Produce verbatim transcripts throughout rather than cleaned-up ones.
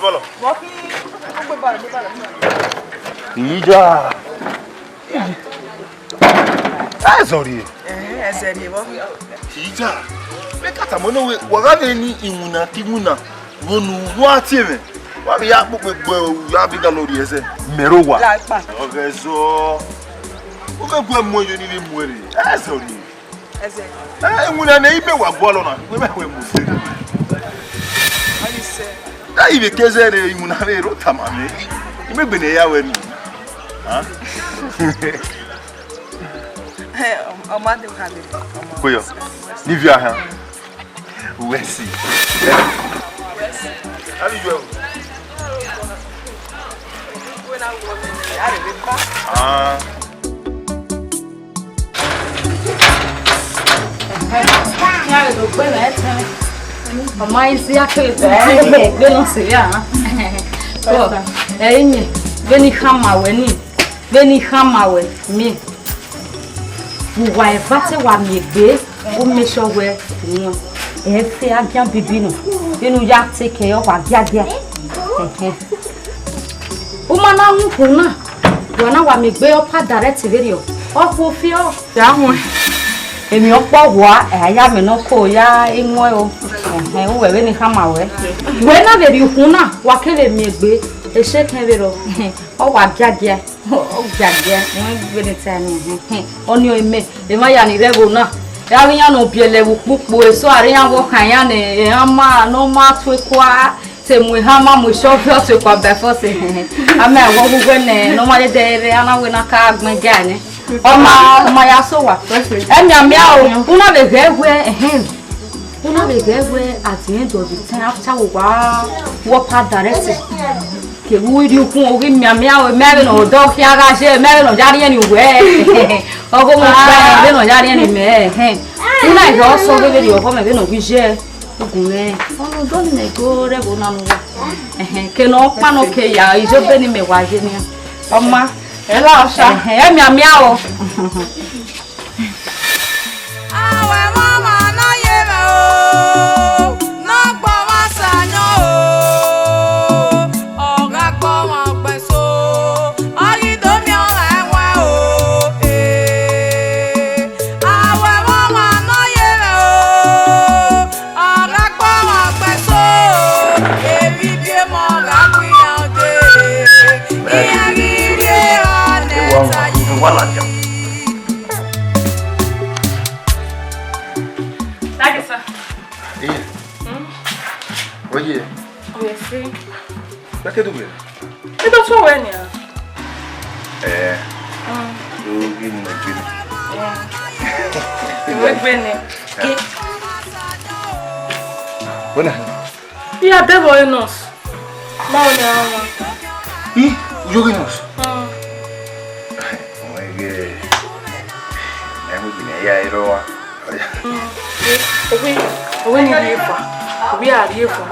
Vbọ khin, u gbe ba, gbe ba. Ija. Ẹzọ rhie. Ẹhẹn, ẹzọ rhie vbọ khin. Ija. Me ka tama nẹ wẹ, wa gha vbe ni iwinna ke iwinna, vbonu wa tie mwẹ. Wa vbe ya kpokpo egbe, ya vbe gha lọ rhie ẹzẹ. Mẹ rre owa. La kpa. Ọghẹ zọ. U vbe gu ẹre mu ẹre ni vbe mu ẹre. Ẹzọ rhie. Ẹzẹ. Ẹ, iwinna ne I miẹn wa gualọ na, wẹ mẹ wẹ mu sẹ. Ọni sẹ. Ẹ, I vbe ke zẹ rre, iwinna vbe rre, ọ tama mwẹ. I miẹn egbe ne ya wẹ ni. Ha? Ẹ, ọ ma de ha de. Kwe yọ. Ni viọ ahan. Wẹ si. Ẹ. How you do? Ah. Ọ ma isi akẹrẹ gbe nọ sẹ ya. Ẹrinmẹ, vbene I khama wẹ ni, vbene I khama wẹ miẹn. Uwa eva te wa miẹn egbe, u make sure wẹ u wọn. Ẹ fe agian bibi nọ, vbene u ya te kẹ ọ wa giagia. Ẹhẹn. U ma na ru ukhunmwu na, wa na wa miẹn egbe ọpa direct vberriọ, ọ khuo fiọ. Ya wọn. Emwi ọkpọ wa, ẹ, a ya mẹ ne ọ ko ya imuẹn o. Ẹhẹn, uwẹ vbene I khama wẹ. Wẹ na vbe rhie ukhunmwu na, wa kevbe miẹn egbe, eshekẹn vberriọ, ọ wa giagia, ọ giagia, wẹ vbene I ta nẹ, ẹhẹn, ọnii ọre mẹ, emwa ya ni rre ẹvbo na, a ghi iran ne ọ biẹlẹ vbe ukpukpu, eso a rre iran vbe ọkhan iran ne, ehan ma, ne ọ ma tu ekua, te mu ehan ma mu eshọvẹ, ọ tu ekua by force, ẹhẹn, a ma wẹ ọghughẹ nẹ, ne ọ ma dẹdẹ rre, a na wẹ ne a ka gbẹn ga nẹ. Ọ ma, ọ ma ya sẹ owa. Ẹ mianmian o, u na vbe ghẹ wẹ, ẹhẹn. U na vbe ghẹ wẹ at the end of the time, after wo wa wọ pa direct. Ke wu iri ukun, u ghi mianmian o, mẹ vbe nọ dọ khian gha ye, mẹ vbe nọ ya rhie ni wẹ. Ọghe ọmọ ọkpa, vbe nọ ya rhie ni mẹ, ẹhẹn. U na ghẹ ọsọ vbe vberriọ ọghọ mẹ vbe nọ ghi ye. Ugun mwẹ, ọ nọ dọ ni mẹ go rre ẹvbo na ne uwa. Ẹhẹn, ke ne ọ kpa nọ ke ya, ijo be ni mẹ wa ye nian. Ọ ma, ẹ la ọsa. Ẹhẹn, ẹ mianmian o. Awẹ mama nọ ye mwẹ o, nọ gbọ mwa sa yọn o, ọ gha gbọ mwa ọgbẹn so, ọ ghi do miẹn ọghe ẹwaẹn o, eh. Awẹ mama nọ ye mwẹ o, ọ gha gbọ mwa ọgbẹn so, ebibiemọ gha gu iran dee, iran ghi rhie ọnẹ ta yi. Thank you, sir. Iye. Hmm? Oye. Yes, sir. Bẹkẹ du gbe. Ẹ dọ tuẹ wẹ nian. Ẹ. Hmm. Ogi mu egbe ni. Hmm. Mu egbe ni. Ẹ. Wẹ na. Iya, devil enough. Báwo ni ara wọn? Ih, uyogi nurse. Hmm. Ọmọ ẹgbẹ́ ẹ mú ìgbìmọ̀ ẹ̀yà ẹ̀rọ wa. Hmm. Owe, owe ni rhie eva, owe a rhie eva,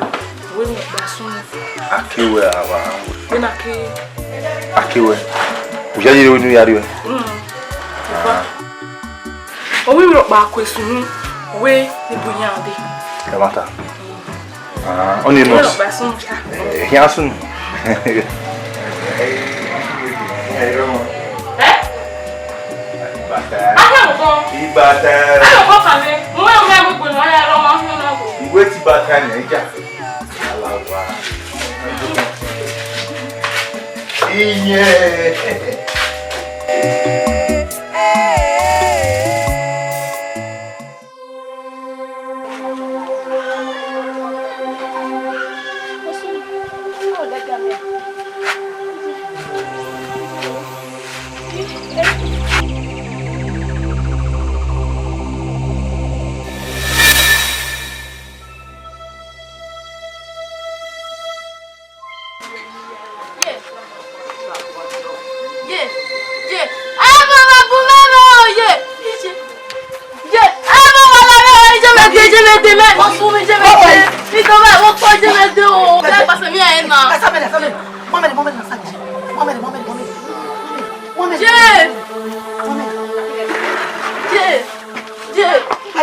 owe ni gba sunu. Akewẹ ava. Bena ke. Akewẹ. Uya yere wenu ya riwe. Hmm. Ah. Owe rhọkpa ku esunu, owe ni bu yan de. Ẹ ma ta. Ah, ọni ẹ nurse. Ẹ, khian sunu. Ẹ? Ibata. Ayé ọ̀kan. Ibata. Ayé ọ̀kan kàn mí. Mo máa ń mú ẹgbẹ́ gbòòrò ayé ọlọ́mọ ọ̀hún náà wò. Ìwé ti bàtà ni ẹ jà. Aláwa. Ìyẹn. Ye. Ye. Ye. Ẹ mọ ma bu mẹ mẹ o, ye. Ye. Ẹ mọ ma la mẹ o, ijemede, ijemede mẹ. Wọ́n sún mi, ijemede. Nítorí àwọn kọ́ ijemede o. Ẹ pàṣẹ mi ẹ̀ nà. Ẹ sábẹ̀lẹ̀, sábẹ̀lẹ̀. Mọ́mẹ́lì, mọ́mẹ́lì, mọ́mẹ́lì. Mọ́mẹ́lì, mọ́mẹ́lì, mọ́mẹ́lì. Mọ́mẹ́lì. Ye. Mọ́mẹ́lì. Ye. Ye.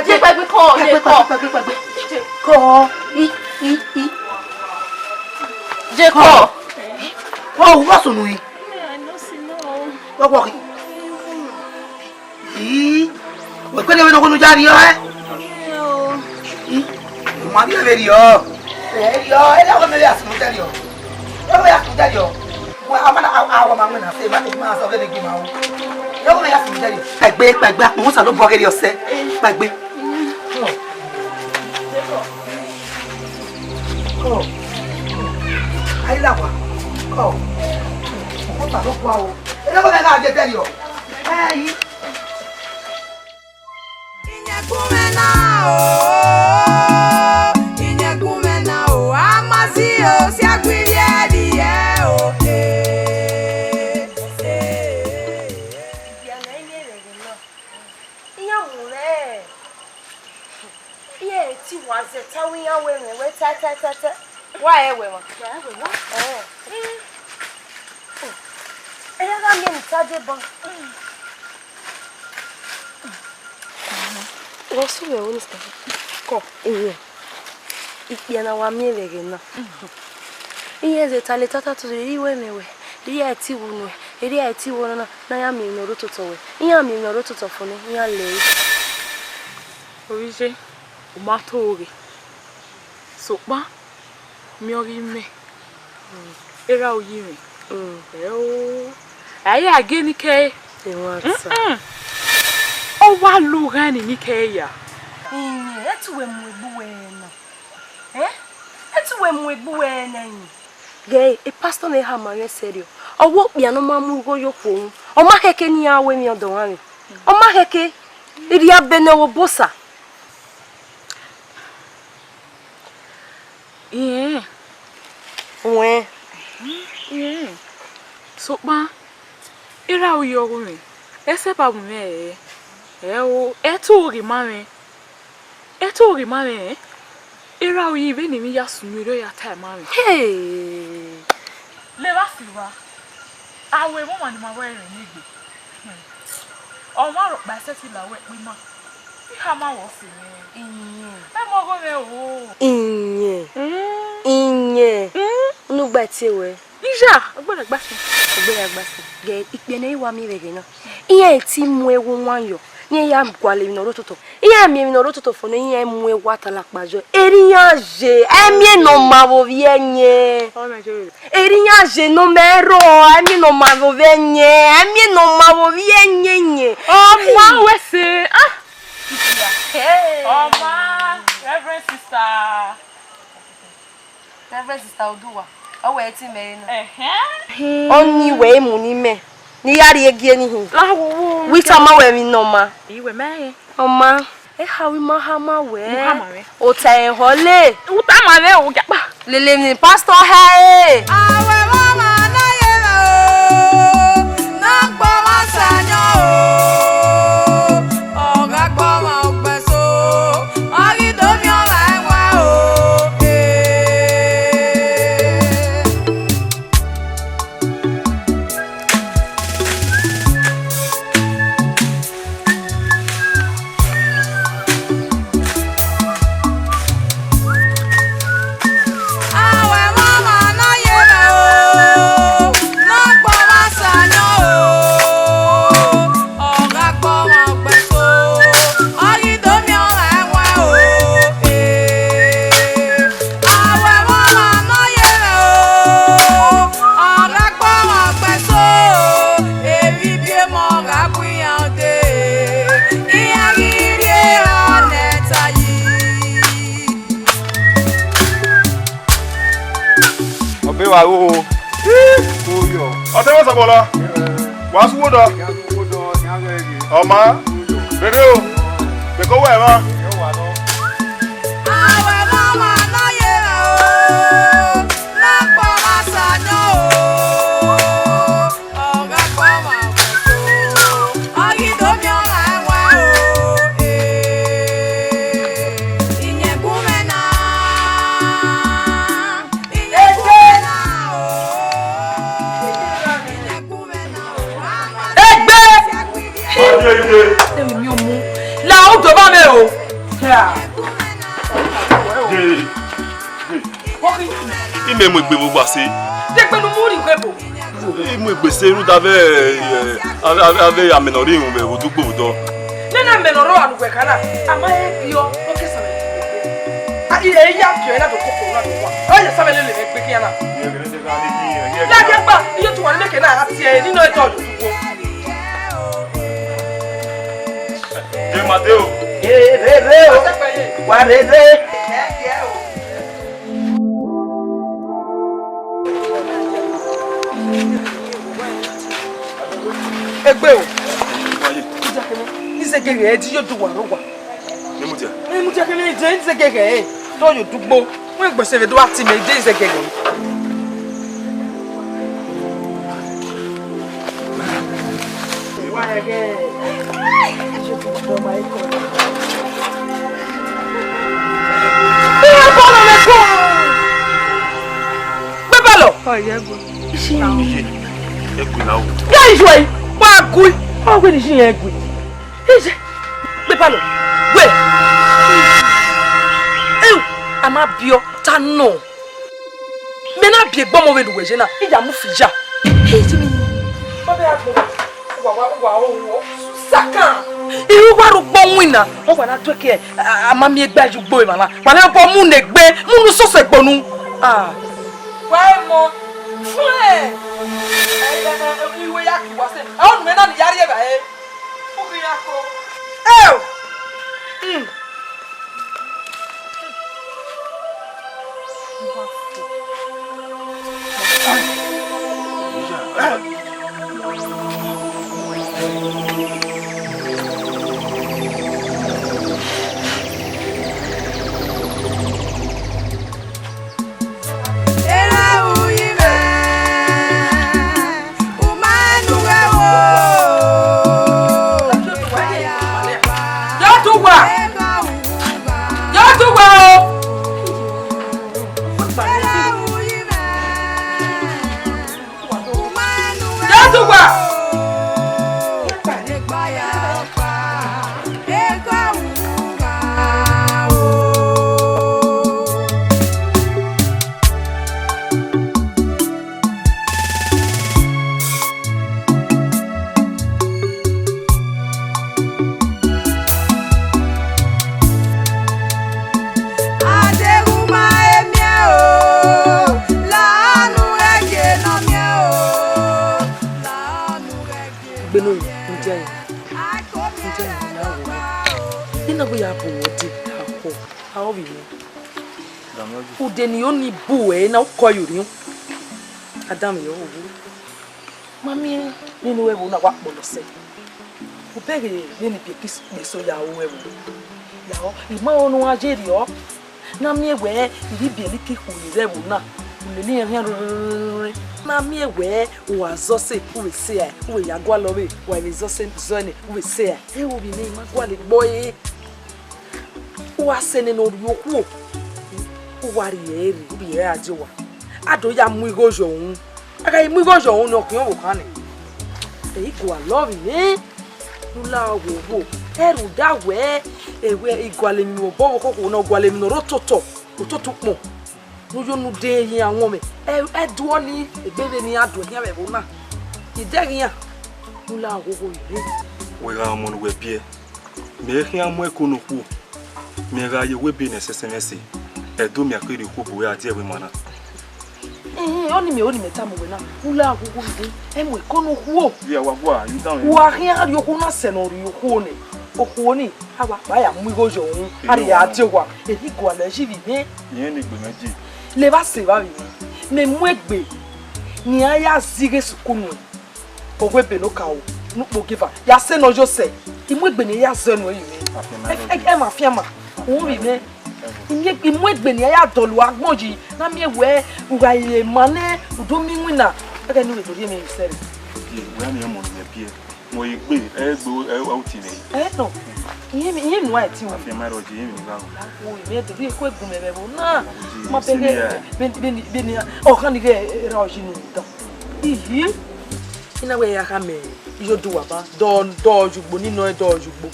Ye, pẹgbẹ kọ, ye kọ. Pẹgbẹ, pẹgbẹ, pẹgbẹ. Ye. Kọ. I, i, i. Jacob. Wa wu wa sunu yi. Wa wa ki. Ii. Wẹ kpẹdẹ vbe ne ọ ghunu ya rriọ ẹ? Ii. Ma vbiẹ vbe rriọ. Ẹ rriọ, ẹ rriọ, wẹ mẹ vbe a sunu tẹ rriọ. Ẹ wẹ a sunu tẹ rriọ. Wẹ a ma na a wa ma wẹ na se ma te ma sọ vbe ne gbe ma o. Ẹ wẹ mẹ ya sunu tẹ rriọ. Kpaegbe, kpaegbe, akpọ Osanobua ghe rriọ sẹ. Kpaegbe. Ọ. Ọ. Ayila wa. Ọ. Osanobua o. Ẹ wẹ mẹ na je tẹ rriọ. Ẹ yi. Iyẹn gun mwẹ na o, iyẹn gun mwẹ na o, a ma si o, si a gui vbiẹ rriẹ o, eh, eh. Ibiana iyẹn rẹn na, iran mu rẹ, iran ti wa zẹ ta wẹ iran wẹ mwẹ wẹ ta ta ta ta. Wa rẹn wẹ mwa. Wa rẹn wẹ mwa. Ẹn. Ẹ ya gha miẹn ne I ta deba. Vbe ọ sẹ vbe ẹvbo ni sẹ? Kọ. Iyẹn. Ikpia na wa miẹn vbe ẹghẹ na. Iran zẹ ta le ta ta to, erriọ wẹ mwẹ wẹ, erriọ a i ti wu nuẹn, erriọ a i ti wu nọ na, ne a ya miẹn emwi ne ọ rre ototọ wẹ. Iran miẹn emwi ne ọ rre ototọ fo nẹ, iran lẹ ẹre. Ovize, u ma to ghe. Sokpan, miẹn ọghe imẹ, erha uyi mwẹ. Ẹ o, a i ya gie ne I kẹe. Ẹmwata. Mm-mm. Ọ wa la ughan ni ne I kẹe ya. Iyẹn, etu wẹ mu egbe uwẹ na. Ẹ? Etu wẹ mu egbe uwẹ na iyẹn. Ghẹ, e pastor mwẹ khama mwẹ sẹrriọ. Ọ wẹ okpia ne ọ ma mu igho ye okhuo unu. Ọ ma khẹke ne iran ru emwi ọdọ ọmwa mwẹ. Ọ ma khẹke. Irria bene vbe Obosa. Irẹn. Wẹn. Irẹn. Sokpan, erha uyi ọghe mwẹ, ẹ sẹ ba mu mwẹ ẹre. Ẹ o, ẹ tu ghi ma mwẹ. Ẹ tu ghi ma mwẹ, ẹ? Erha uyi vbene emwi ya sunu erriọ ya ta ma mwẹ. Hey! Levba si vba, a ru emọ ọmwa ne ima vbe rẹn ni egbe. Ọmwa rhọkpa i sẹtin la wẹ kpe ima, I khama wẹ ọse mwẹ. Iyẹn. Ẹ mọ ọghọ mwẹ o. Iyẹn. Mm. Iyẹn. Mm. Unu gba tie wẹ. Iya, ọgbẹrẹ gba sẹ. Ọgbẹrẹ gba sẹ. Ghẹ ikpia ne I wa miẹn vbe ẹghẹ na. Iran ti mu ẹvbo wan yọ, ne iran ya gualọ emwi ne ọ rre ototọ. Iran miẹn emwi ne ọ rre ototọ fo nẹ, iran mu ẹvbo atalakpa yọ. Erha iran ye, ẹ miẹn ne ọ ma vbe ovbi ẹyẹn. Erha iran ye ne ọ ma rrọọ, ẹ miẹn ne ọ ma vbe ovbi ẹyẹn, ẹ miẹn ne ọ ma vbe ovbi ẹyẹn yẹn. Ọma wẹ sẹ, ah! Hey. Ọma, Reverend Sister. Reverend Sister Oduwa, ọ wẹ ẹtin mẹ re na. Ẹhẹn. Ọni wẹ emu ni mẹ, ne I ya rhie gie ni hin. La wo wo. Wẹ I tama wẹ emwi ne ọ ma. Iwẹ mẹ rẹn. Ọ ma. Ekhọe ima khama wẹ. U khama mwẹ. Ota ẹn họle. U tama mwẹ o, ya kpa. Lele emwi ne pastor hẹ e. Awẹ mama na ye mwẹ o, na gbọmọ Osanobua o, ọ gha gbọmọ ọgbẹn so, ọ ghi do miẹn ọmwa ẹwaẹn o, eh. Ọ gha kpọmọ ọgbẹn so, emwi ibiẹmọ gha bu iran odẹ, iran ghi rhie ọnẹ ta yi. Ọbe wa ro. Oyọ. Ọtẹn vbe sọbọlọ. Wa su wo dọ. Ọma. Rere o. Bẹkẹ owẹ mwa. Awẹ mama na ye o, na kpọmọ Osanobua o, ọ gha kpọmọ ọgbẹn so, ọ ghi do miẹn ọmwa ẹwaẹn o, eh. Iyẹn gun mwẹ na, iyẹn gun mwẹ na o, iyẹn gun mwẹ na o, a ma Egbe! Emwi miẹn mu. La odọ ba mwẹ o. Ye. Ye. Imẹ mu egbe vbe owa sẹ. Degbe ne u mu rhie igho ebo. I mu egbe sẹ rhunmwuda avbe, eh, avbe, avbe, avbe amẹ ne ọ rre irun vbe odugbo vbe odọ. Nene amẹ ne ọ rre ọha ne uwẹ kha na, a ma he biẹ ọ, ọ ke samẹ lele egbe. A, i, e ya biẹ ọre na do koko na do wa. Ọ ya samẹ lele egbe khian na. Ladian gba, iye otu wa ne mẹ ke na gha tie ẹre, ne I nọ ẹdẹ ọyọ odugbo. Demadeo. Ee, rere o. Wa rere. Egbe o. Izẹgẹghẹ, ẹdẹ iye otu wa rre owa. Ẹ mudia. Ẹ mudia kẹ mwẹ, de izẹgẹghẹ, de ọyọ odugbo. Wẹ gbẹsẹ vbe do a ti mẹ, de izẹgẹghẹ. Gbe palọ. Ọ, ye gu. Iye, ẹ gu na o. Ya iye, wa gu. Ọ, wẹ ne iye gu. Iye. Gbe palọ. Wẹ. Eu, a ma biẹ ọ ta nọ. Mẹ na biẹ egbe ọmọ vbene uwẹ ye na, I ya mu fi ya. Iye mi. Ọ bẹ a gbọ. Wa, wa, wa, o, o. Sakan. I ru wa ru gbọ winna. Ọ wa na tuẹ ke, a, a ma miẹn egbe a ye ugbo emwa na. Wa lẹ obọ mu ne egbe, mu ne u sọsẹ gbonu. Ah. Wa emọ. Fine. Ẹ, ẹ, ẹ, ẹ, iwe ya ki wa sẹ. Ẹ, ọnu mẹ na ni ya rrie evbare. Eo! Mm. Erha ru yi mwẹ, u ma nu ghẹ wo. Yo tuwa! Yo tuwa o! Yo tuwa! Adeghuma emiẹn o, la ọnu ẹgie ne ọ miẹn o, la ọnu ẹgie ne ọ miẹn. Gbenu, njẹ, njẹ, na wẹ, I na wẹ ya bu wẹ de, akọ, a ovbi mwẹ. Ude ne I ho ni bu wẹ na, u kọ ye orhiọn. Adanmwẹ ọvbokhan. Ma miẹn nene u ẹvbo na wa kpọlọ sẹ. U bẹghe nene ibiẹka ikpẹso ya ru ẹvbo. Lahọ, I ma rẹn ne u gha ye rriọ. Na miẹn wẹ I rhie ibiẹka ikhuo ye ẹvbo na, u lele iran khian rẹn. Na miẹn wẹ u gha zẹ ọse, u vbe sẹ rae, u vbe ya gualọ vbe, wa vbe zẹ ọse zẹ nẹ, u vbe sẹ rae. Ẹ, ovbi mwẹ, I ma gualọ egbe ọre. U gha sẹ nene ọ rhie okhuo, u wa rhie ẹre rre, u rhie ẹre a die owa. A do ya mu igho yọ uhunmwu. A gha mu igho yọ uhunmwu nẹ, ọ khian ọvbokhan nẹ. Ẹ i gualọ vbe mwẹ, ne u la owowo. Ẹ rhunmwuda wẹ, ẹwẹ I gualọ emwi obọ vbe okhokho na, ọ gualọ emwi ne ọ rre ototọ, ototọ ukpọn. Ne u yo ne u de ye iran wọn mwẹ. Ẹ, ẹdẹ ọnii, egbe vbene iran do khian vbe ẹvbo na. I dẹghe iran, ne u la owowo rre. Wẹ gha ọmọ ne uwẹ biẹ. Mẹ i khian mu ẹko ne okhuo, mẹ gha ye owẹ ebe ne ẹsẹsẹ mwẹ ẹse, ẹdẹ ọ miẹn a kherhe okhuo bu wẹ a die ẹvbo ima na. Ẹhẹn, ọnii mẹ, ọnii mẹ tama uwẹ na, u la owowo rre, ẹ mu ẹko ne okhuo. Viẹ, wa gua, you down. Wa khian rhie okhuo na sẹ ne ọ rhie okhuo nẹ, okhuo ni, a wa kpa ya mu igho yọ uhunmwu, a rhie a die owa, eni gualọ ẹre yi vbe imẹ. Irẹn ne egbe mwẹ je. Levba sẹ evba vbe imẹ, mẹ mu egbe ne iran ya zẹ ighe sukunu. Owa ebe ne okaro, ne ukpogieva, ya sẹ ne ọ yo sẹ. I mu egbe ne I ya zẹ nuẹn ye mwẹ. Ẹ, ẹ, ẹ ma fian ma. U vbe mwẹ. I mu egbe ne I ya dọlọ agbọn yi, na miẹn wẹ u gha ye ma nẹ, u do miẹn iwinna. Ẹghẹ ne u vbe do rhie mwẹ sẹ rre. Ye, wẹ a miẹn ọmọ ne biẹ. Mo ye gbe, ẹ gbe, ẹ, ẹ, u ti nẹ. Ẹ nọ. Iye mi, iye nu a ti wẹ. Afianma rọ je, iye mi gha. O, iye do rhie eku egbun mẹ vbe ẹvbo na. Ma bẹghe, bẹghe, bẹghe, ọ khan ni ghẹ ra ọyi nu da. Ihi. I na wẹ ya khama iye oduwa ba, dọ, dọ ye ugbo, ne I nọ ẹn dọ ye ugbo.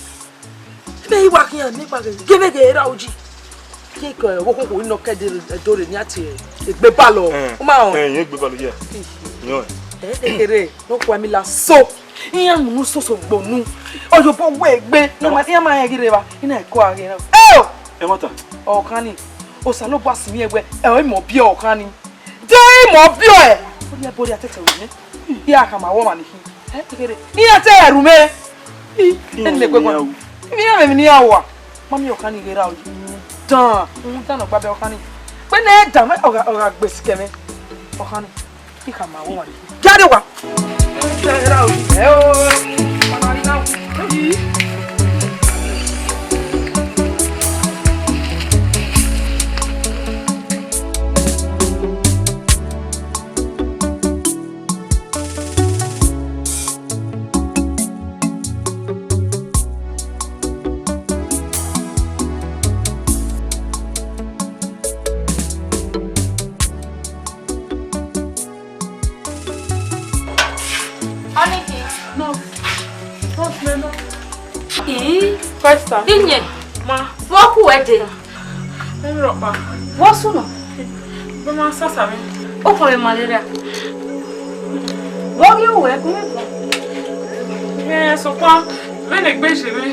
Mẹ i wa khian, mẹ i wa ghe, ghe vbe ghe ra uji. Ke ke ọvbokhan nọ ke ẹdẹ do rre ne a tie Egbe balọ. Eh, u ma rẹn? Eh, irẹn egbe balọ, yeah. Irẹn. Eh, ekherhe, ne okhuo mi la so. Iran munu soso gbonu. Oyobo wẹ egbe, iran ma, iran ma rẹn ghi rre evba, iran ẹko a ghi rre. Eo! Ẹmwata. Ọkhan ni, Osanobua si mwẹ wẹ, ẹ, ọ i mẹ ọbiọ ọkhan ni. De imẹ ọbiọ ẹ. Ọ rhie ẹbọ rhie atẹtẹ ru mwẹ. Iran khama wẹ ọmwa ni khin. Eh, ekherhe. Iran te ẹru mwẹ. I, eni mẹ gbe gua. Iran mẹ ni a wa. Ma miẹn ọkhan ni ghe ra o. Dan, dan nọ gba bẹ ọkhan ni. Pe ne dan mẹ ọ gha, ọ gha gbe sikẹ mwẹ. Ọkhan ni. I khama wẹ ọmwa ni. Jade wa. Ẹ o. Ọnii. No. No, no, no. Ii. First time. Iye. Ma. Vbọ ku wẹ dee? Vbọ sunu? Vbe ma sasa mwẹ. Okhuo mwẹ malaria. Vbọ ghi ru wẹ? Mẹ sokpan, vbene egbe ye mwẹ,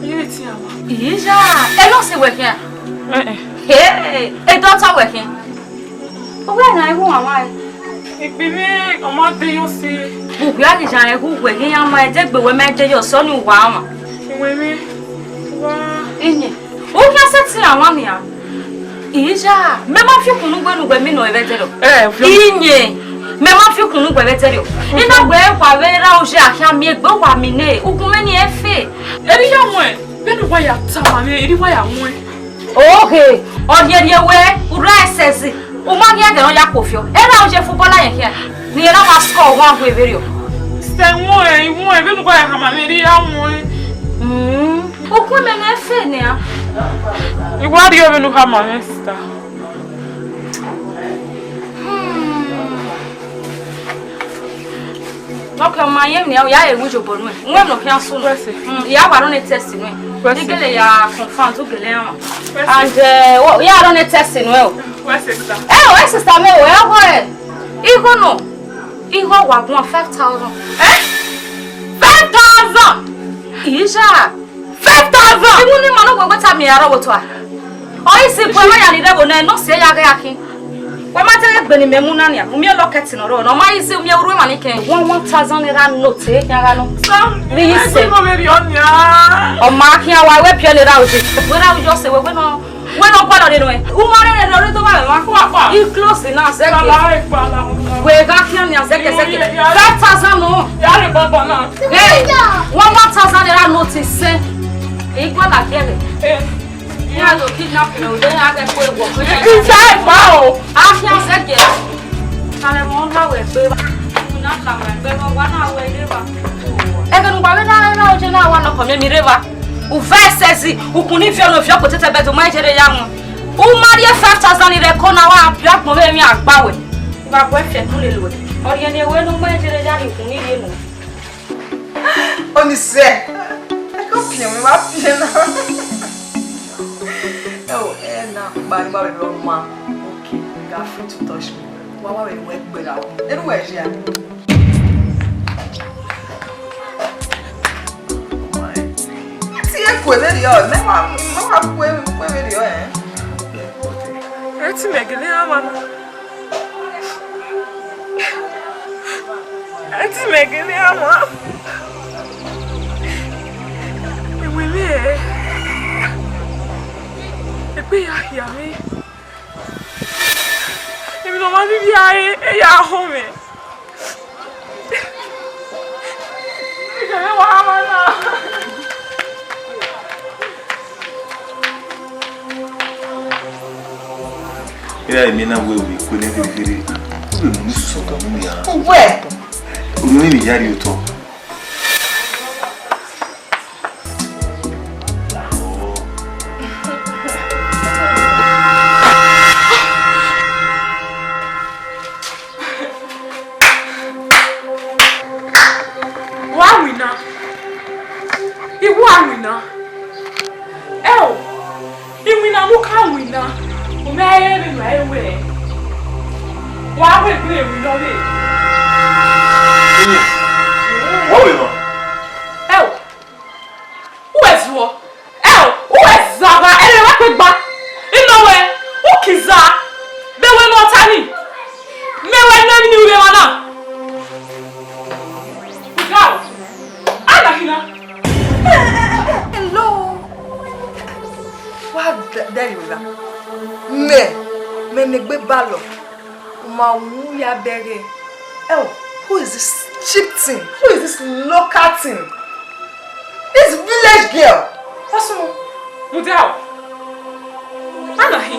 I ye vbe tian mwa. Iya, ẹ nọ sẹ wẹ khian? Eh, eh. Hey, e dọta wẹ khian? Uwẹ na iwu mama ẹ. Egbe mwẹ ọ ma de yọ sẹ. Uwẹ a ghi ya ẹre uwẹ ghi ya ma ẹdẹ gbe wẹ ma ẹdẹ yọ sẹ ọnii uwa ọmwa. Uwẹ mwẹ. Wa. Iye. U khian sẹ te iran wan nian. Iya, mẹ ma fi ukun ne uwẹ ne uwẹ mi nọ ẹvbo ẹdẹrriọ. Eh, fi. Iye, mẹ ma fi ukun ne uwẹ vbe ẹdẹrriọ. Ina wẹ wa vbe ra oje a khian miẹn egbe wa mi nẹ, ukun mwẹ ni ẹ fe. Erriọ ya wọn, vbene uwa ya tama mwẹ, erriọ uwa ya wọn. Ohe, ọ rhiẹrhiẹ wẹ, u ra ẹsẹse, u ma ghi ẹghẹ ne ọ ya kpofiọ. Erha oje footballer yẹn khian, ne irẹn na wa score one goal vberriọ. Sẹ wọn, ẹ, wọn, vbene uwa ya khama mwẹ, erriọ ya wọn. Mm. Ukun mwẹ ne ẹ fe nian. I wa rhie vbene u khama mwẹ, sister. Hmm. Okay, ọ ma yẹn nian, ya ewu iyobọ nuẹn. Wẹ nọ khian sunu. Wẹ sẹ. Hmm, ya wa run test nuẹn. Wẹ sẹ. I gele ya confirm, u gele rẹn. Wẹ sẹ. And, eh, ya run test nuẹn o. Wẹ sẹ, sister. Eh, wẹ sister mẹ o, ẹ wọ ẹ. Igho nọ. Igho wa guan five thousand. Eh? Five thousand? Iya. Five thousand? Iwu ni ma nọ wẹ wẹ tama ẹre aro vbe otọ a. Ọ i si bu ẹmwẹ ya ni rre ẹvbo nẹ, nọ si ya ghe akhin. Wẹ ma te ghe gbe ne imẹ mu na nian, u miẹn locket ne ọ rrọọ, ne ọ ma i si u miẹn urhu emwa ni kẹn. One, one thousand naira note, ya gha nọ. Sir, vbe i si. Ọ ma khian wa, wẹ piọ ne ra oje. Wẹ ra oje ọse, wẹ, wẹ nọ. Wẹ ne ọ gualọ rre nuẹn, u ma rẹn rẹn rre do vba mwa. I close na zẹkẹ. Wẹ gha khian nian zẹkẹ zẹkẹ. Five thousand nọ. Hey, one, one thousand naira note sẹ. I gualọ giẹrẹ. Iran do kidnap me, o de iran ghe kue wọ. Isa ẹkpa o. A khian zẹkẹ. Kale mọ na wẹ gbe. Na kama egbe vbe wa na wẹ rre evba. Ẹghẹ ne uwa vbe na rre evba, oje na wa nọ kọ miẹn mi rre evba. U vẹ ẹsẹse, ukun ni viọ ne ọ viọ kpotete bẹdẹ u ma i jere ya wọn. U ma rhie five thousand rre ẹko na wa biẹ agbọn vbe emwi agba wẹ. Wa bu ẹfe ẹkun lele uwẹ. Ọ rhie ne wẹ ne u ma i jere ya rhie ukun ni rhie nuẹn. Oni sẹ. Ẹko piẹn mwẹ, wa piẹn na. Ẹ o, ẹ na kpa ni wa vbe rọ ma. Okay, you are free to touch me. Wa wa vbe wẹ gbe ra o. Enu wẹ je a? Ti e kue vberriọ, mẹ wa, mẹ wa kue, kue vberriọ, eh. Ẹ ti mẹ gele a ma na. Ẹ ti mẹ gele a ma. Ẹwẹ mẹ, egbe ya hia mwẹ. Emwi ne ọ ma rhirhi a re, e ya họn mwẹ. Ikẹrẹ wa ma na. Ira emi na wẹ vbe kue ne ghereghere, u vbe mu ni susu ọkọ mu nia. Uwẹ. Unu ni vbe ya rhie otọ. Wa winna. I wa winna. Ẹ o, I winna ne u ka winna. U Mẹ i re emwi ne a i wẹ, wa wẹ egbe emwi nọ vbe. Iyẹn, wẹ vbe nọ. Ẹ o, u wẹ zuọ. Ẹ o, u wẹ zagha, ẹre wa kpe gba. Inọ wẹ, u kiza, vbe wẹ ne ọ ta ni. Mẹ wẹ ne emwi ne u vbe emwa na. Ga o, a na khin na. Hello. Wa dẹ, dẹ yo ra. Mẹ, mẹ ne egbe balọ. Ma wu ya bẹghe. Oh, who is this chieftain? Who is this local thing? This village girl. What's wrong? Mudia o. Ana hi.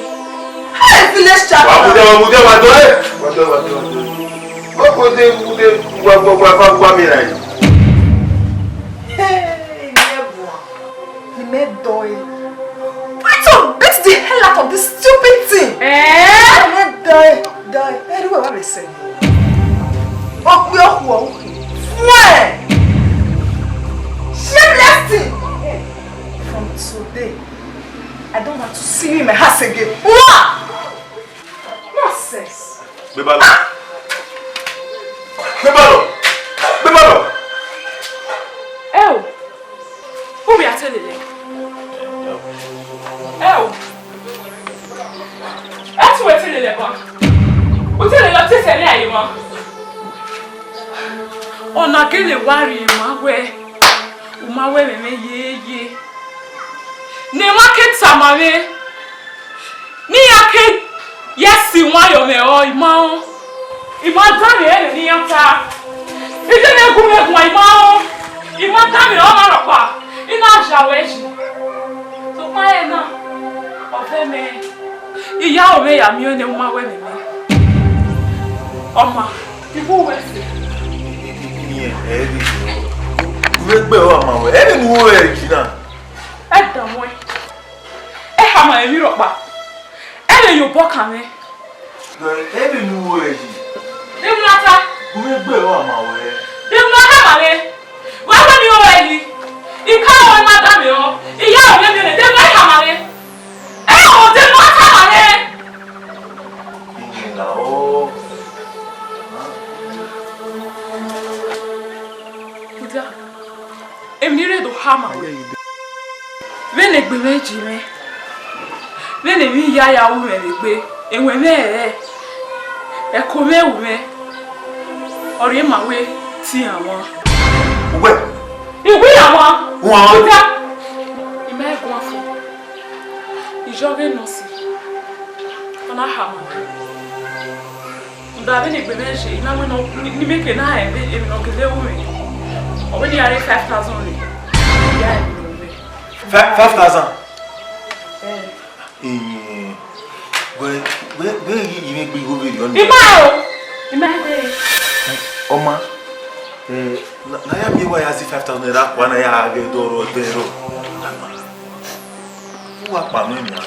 Hey, village chap. Wa mudia, wa mudia, wa dọe. Wa dọe, wa dọe, wa dọe. Wa mudia, mudia, wa, wa, wa, wa, wa mi ra. Hey, neighbor. Ni mẹ dọe. Why to beat the hell out of this stupid thing? Eh? Ni mẹ dọe, dọe. Ẹ ru wa vbe sẹ. Okpia okhuo uhi. Fue! Shameless thing! From today, I don't want to see you in my house again. Mwah! Nonsense! Gbe balọ. Gbe balọ. Gbe balọ. Ẹ o, u vbe a te lele? Ẹ o, ẹ te wẹ te lele ba? U te lele ọ te sẹ ne a ye mwa? Ọna gele wa rhie emwa wẹ, u ma wẹ ẹmwẹ yeye. Ne emwa ke tama mwẹ. Ne iran ke ya si iwan yọ mwẹ ọ, I ma rẹn. I ma danmwehọ ẹmwẹ ne iran ta. I de ne gu mwẹ guan, I ma rẹn. I ma danmwehọ ọmwa rhọkpa, I na zẹ ruẹ yi. Sokpan ẹre na, ọ vẹ mẹ. Iyaro mwẹ ya miẹn nẹ, u ma wẹ ẹmwẹ mẹ. Ọma, I wu wẹ sẹ. Iyẹn, ẹ i re. U vbe gbe ọmwa wẹ, ẹ i re ne u ru ẹre yi na. Ẹ danmwẹ. Ẹ hama emwi rhọkpa, ẹ vbe ye obọ kan mwẹ. Ẹ vbe ne u ru ẹre yi. Deghẹ u na ta. U vbe gbe ọmwa wẹ. Deghẹ u na hama mwẹ. Wa wẹ ne I ru ẹre yi. I ka wẹ ma danmwehọ. Iyaro mwẹ miẹn nẹ, deghẹ u na hama mwẹ. Ẹ o, deghẹ u na hama mwẹ. Iyẹn na o. Mudia, emwi ne I rre do hama wẹ. Vbene egbe mwẹ ji mwẹ, vbene emwi ya ya ru mwẹ vbe egbe, ewẹn mwẹ rẹrẹ, ẹko mwẹ ru mwẹ, ọ rhie ma wẹ te iran wan. Uwẹ? I wi iran wan. Wan. Mudia, I ma guan fo. I yọ ọghe nọsi, ọ na hama. Rhunmwuda vbene egbe mwẹ ye, I na wẹ ne ọ, ne imẹ ke na rẹn vbe emwi ne ọ gele ru mwẹ. Ọ wẹ ne I ya rhie five thousand rre. Ya rhie emwi ne ọ gele. Five, five thousand? Eh. Iyẹn. Wẹ, wẹ, wẹ, I, I mwẹ egbe igho vberriọ ni. I ma o. I ma gbe. Ọma, eh, na, na ya miẹn wa ya zẹ five thousand naira kua na ya ghe dọrọ dẹrọ. Uwa kpa mwẹ nian.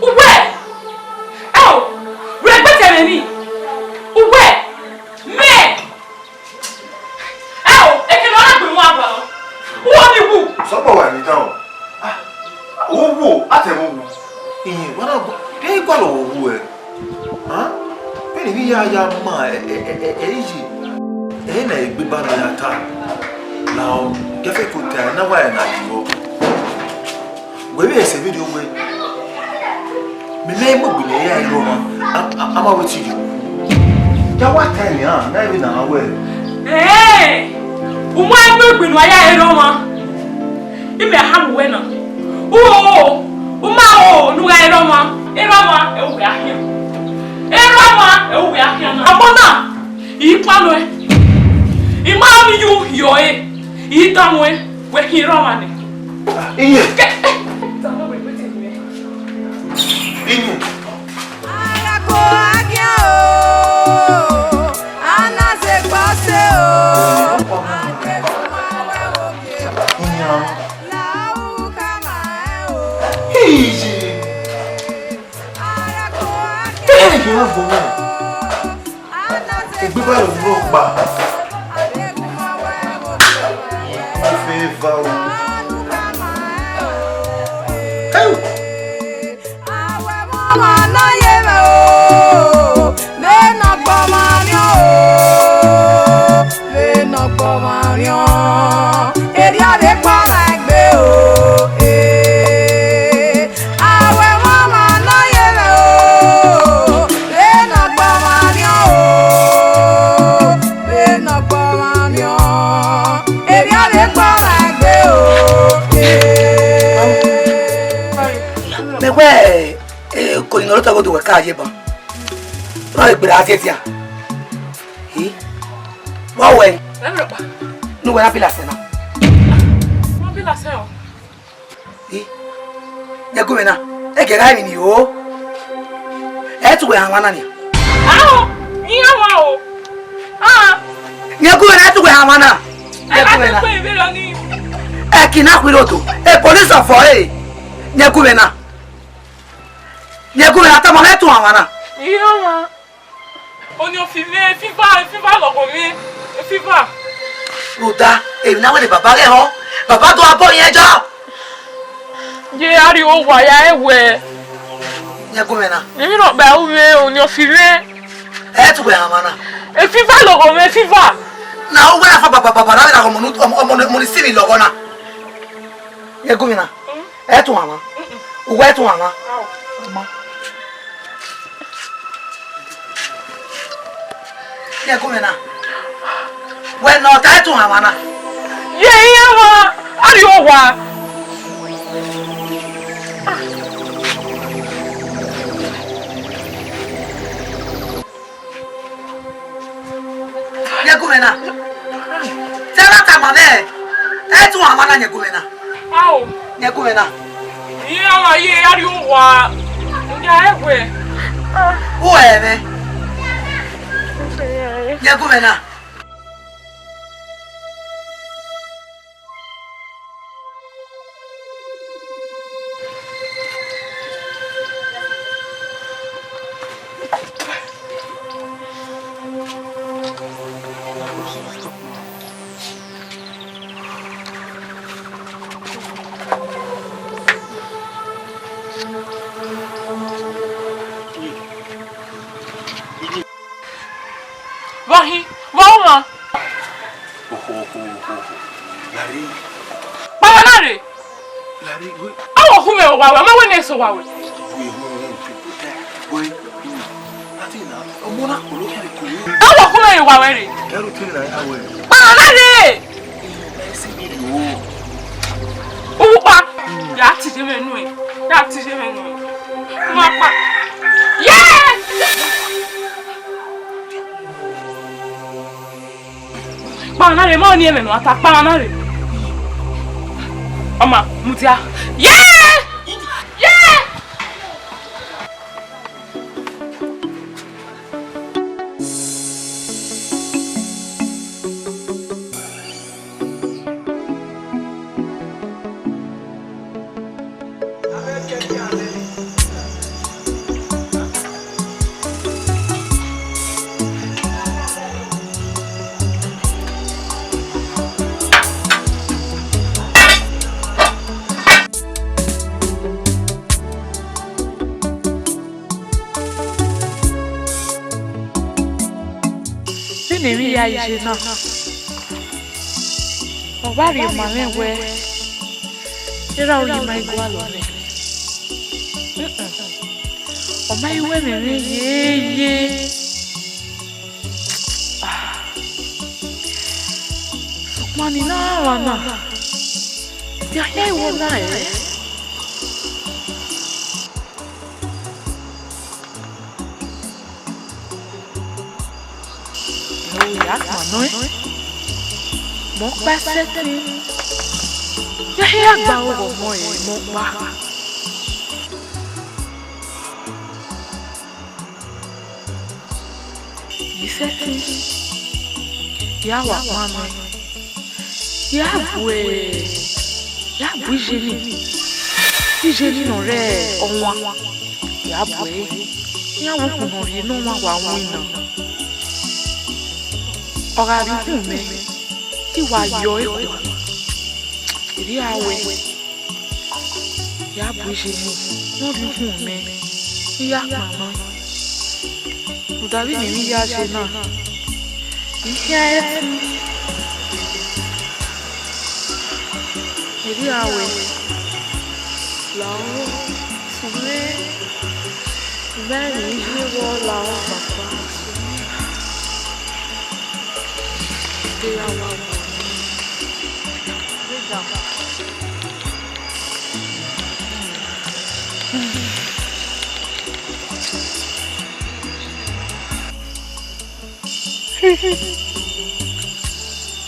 Uwẹ! Ẹ o, wẹ gbe tẹmwẹ ni. Uwẹ! Mẹ! Ẹ o, ekene ọ na gbe wọn abalọ. Uwọ ni wu. Sọkpọ wa ni dan o. Ah, wo wo, a tẹ wo wo. Iye, wa na gba, de i gualọ wo wo ẹ. Ah, vbene I ya ya ma ẹ, ẹ, ẹ, ẹ, ẹ, iye. Ẹ na egbe ba nọ ya ta. La ọ, kẹfẹ ko ta, na wa ẹ na yi vbọ. Wẹ vbe ẹse vberriọ wẹ, mẹ ma mu egbe ne ya rre ọmwa, a, a, a ma wẹ te rhie. Ya wa ta nian, na vbe na wẹ. Ẹẹn, u ma mu egbe ne uwa ya rre ọmwa. Imẹ a hama uwẹ na. U o, u ma o, ne u gha rre ọmwa. Erha ọmwa, ẹ u wẹ a khian. Erha ọmwa, ẹ u wẹ a khian na. Ọmọ na, I kpa nuẹn. I ma ni yu hiọ ẹre. I danmwẹ, wẹ khian erha ọmwa nẹ. Iye. Kẹ, eh, eh, ta nọ wẹ, wẹ te mẹ. Iye. Ara ko a khian o, a na ze kpọ se o. Iye. Iye. Ara ko a khian o. Iye, a vọ wẹ. Egbe ba rẹ ọkpa. Ife eva o. Hey! Ọmwa nọ ye mwẹ o, vbene ọgbọ mwa riọn o, vbene ọgbọ mwa riọn, erriọ vbe kpọmwa egbe o, eh. Awẹ mwẹ ọmwa nọ ye mwẹ o, vbene ọgbọ mwa riọn o, vbene ọgbọ mwa riọn, erriọ vbe kpọmwa egbe o, eh. Mẹ wẹ, eh, ko ni nọ rotọ ghe odẹ wẹ ka ye ban. Ọ gberra tiẹtiẹ. Hi. Wa wẹ. Ẹ wẹ kpa. Ne uwẹ na bila sẹ na. Ma bila sẹ o. Hi. Ẹ gu mwẹ na. Ẹ gẹgha emwi ni o. Ẹ tu wẹ hamwa na nia. Ao, iran wa o. Ah. Ẹ gu mwẹ na, ẹ tu wẹ hamwa na. Ẹ gu mwẹ na. Ẹ ki na khuirodo. E police ọfọ e. Ẹ gu mwẹ na. Ẹ gu mwẹ na, tama mwẹ, ẹ tu hamwa na. Iran wa. Oni ofi mwẹ, fiva, fiva lọghọ mwẹ, fiva. Rhunmwuda, emwi ne a wẹ ne baba ghẹ họn, baba do abọ yẹn jọ. Ye a rrie owa ya ẹwẹ. Ẹ gu mwẹ na. Emwi ne ọ kpa ru mwẹ, oni ofi mwẹ. Ẹ tu wẹ hamwa na. E fiva lọghọ mwẹ, fiva. Na uwẹ na fa baba baba na vbe na ọmọ ni, ọmọ ni, ọmọ ni si vbe lọghọ na. Ẹ gu mwẹ na. Ẹ tu hamwa. Uwẹ ẹ tu hamwa. Ao. Ọma. Ẹ gu mwẹ na. Wẹ nọ ta, ẹ tu hamwa na. Ye iran wa, a rrie owa. Ẹ gu mwẹ na. Te a na tama mwẹ, ẹ tu hamwa na, ẹ gu mwẹ na. Ao. Ẹ gu mwẹ na. Iran wa ye, a rrie owa. Nga ẹwẹ. U ẹ mwẹ. Ẹ gu mwẹ na. Vbọ hin, vbọ mwa? Oho, oho, oho, oho. Larre. Kpao na rre. Larre, wẹ. Awọ khu mwẹ owa wẹ, ọ ma wẹ ne eso owa wẹ. Wẹ, wẹ, wẹ, wẹ, wẹ. Ati na, ọmọ na kpolo kiri kiri. Awọ khu mwẹ owa wẹ rre. Ẹrọ tiri na ya wẹ. Kpao na rre. Uwukpa, ya tije mwẹ nuẹn, ya tije mwẹ nuẹn. Ma kpa. Yes! Kpao na rre, ma ọni ẹmwẹ ne ọ ta, kpao na rre. Ọma, mudia. Yes! Yes! Vbene emwi ya iye na, ọ vba rhie ma mwẹ wẹẹ, erha ọre ima i gualọ nẹ. Ọ ma i ru ẹmwẹ mwẹ yeye. Ah. Sokpan ne I na rhan na, ya khian iwẹ na ẹre. Ẹo, ya kpa nọ ẹn, mẹ ọkpa sẹtin, ya khian gba oghọ ọmọ ẹre mẹ ọkpa. Isẹtin, ya wa kpan nẹ, ya bu, ya bu iyeni, iyeni ne ọ rre ọwan, ya bu ẹre, iran vbe ukhun ne ọ rhie ne ọmwa wa winna. Ọ gha rrie ukhun mẹ, I wa yọ ẹre kua, erriọ a wẹ, ya bu iyeni ne ọ rhie ukhun mẹ. I ya kpama, rhunmwuda vbene emwi ya ye na, I khian ẹtin. Erriọ a wẹ, lahọ, sunu, I ma rẹn emwi ye vbe lahọ, papa, sunu. Vbe ya wa wọ.